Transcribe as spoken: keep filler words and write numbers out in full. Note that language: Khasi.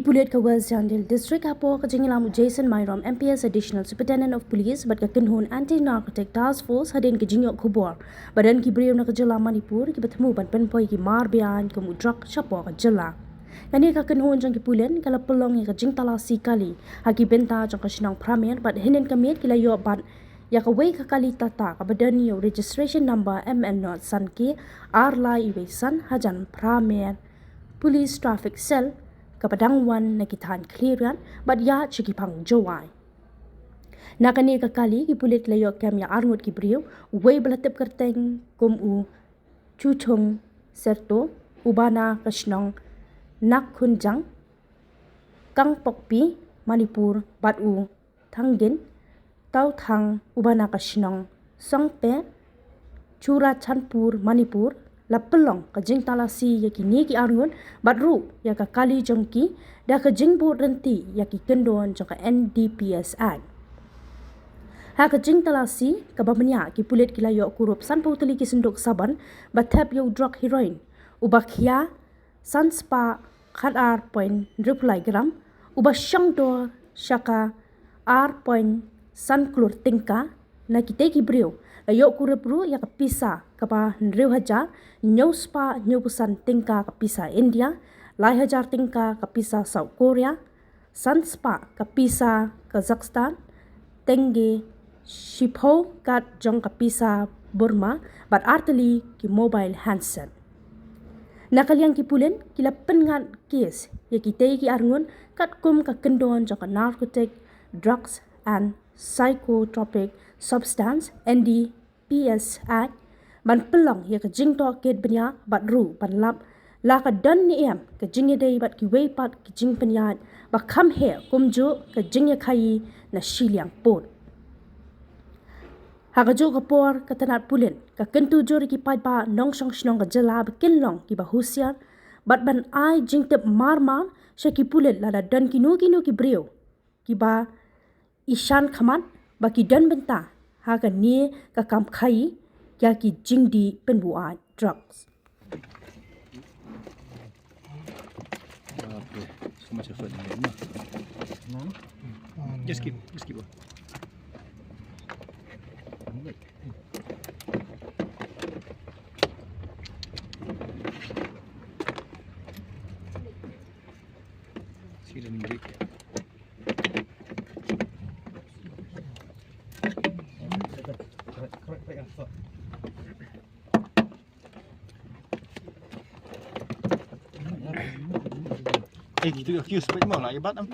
Pulit ka West Jaiñtia Hills District hapoh ka jingïalam u Jason Myrom, M P S, Additional Superintendent of Police, bad ka kynhun Anti Narcotic Task Force hadien ka jingïoh khubor ba don ki briew na ka jylla Manipur kiba thmu ban pynpoi ki mar beaiñ kum u drug shapoh ka jylla. Kane ka kynhun jong ki pulit ka la pynlong ïa ka jingtalasi kali ha ki bynta jong ka shnong Phramer bad hynnin ka miet ki la ïoh bat ïa kawei ka kali Tata kaba don ïa u registration number M N zero san K ar lai wei san hajan Phramer Police Traffic Cell, kaba dang wan na ki thaiñ Khliehriat bad ïaid sha ki phang Jowai. Na kane ka kali ki pulit la ïoh kem ïa arngut ki briew, uwei ba la tip kyrteng kum u Chuchung Serto, uba na ka shnong Nakhunjang, Kangpokpi, Manipur, bad u Thangin Tauthang, uba na ka shnong Songpe, Churachandpur, Manipur. La pynlong ka jingtalasi ïa kine ki arngut bad ruh ïa ka kali jong ki da ka jingbud rynti ïa ki kyndon jong ka N D P S Act. Ha ka jingtalasi kaba bniah ki pulit ki la ïoh kurup sanphew tylli ki synduk sabon ba thep ïa u drug heroin, uba khia san spah khat ar point hynriew phew lai gram, uba shong dor sha ka ar point san klur tyngka. Na kitei ki briew la ïoh kurup ruh ïa ka pisa kaba hynriew hajar hynñiew spah hynñiew phew san tyngka ka pisa India, lai hajar tyngka ka pisa South Korea, san spah ka pisa Kazakhstan, tenge shiphew kat jong ka pisa Burma, bad ar tylli ki mobile handset. Na ka liang ki pulit ki la pynngat kes ïa kitei ki arngut katkum ka kyndon jong ka Narcotic Drugs and Psychotropic Substance, N D P S Act, ban pynlong ïa ka jingtohkit bniah bad ruh ban lap la ka don ne em ka jingïadei bad kiwei pat ki jingpynïaid ba kham heh kumjuh ka jingïakhaïi na shiliang pud. Ha kajuh ka por ka tnat pulit ka kyntu jur ïa ki paidbah nongshong shnong ka jylla ba kin long kiba husiar bad ban ai jingtip marmar sha ki pulit lada don kino kino ki briew kiba ishan khmat ba ki don bynta ha kane ka kam khaïi ïa ki jingdih pynbuaid drugs. Just keep, just keep on. See the music. Eh, kitu, kitu, spek mau lah, ya, bat, am.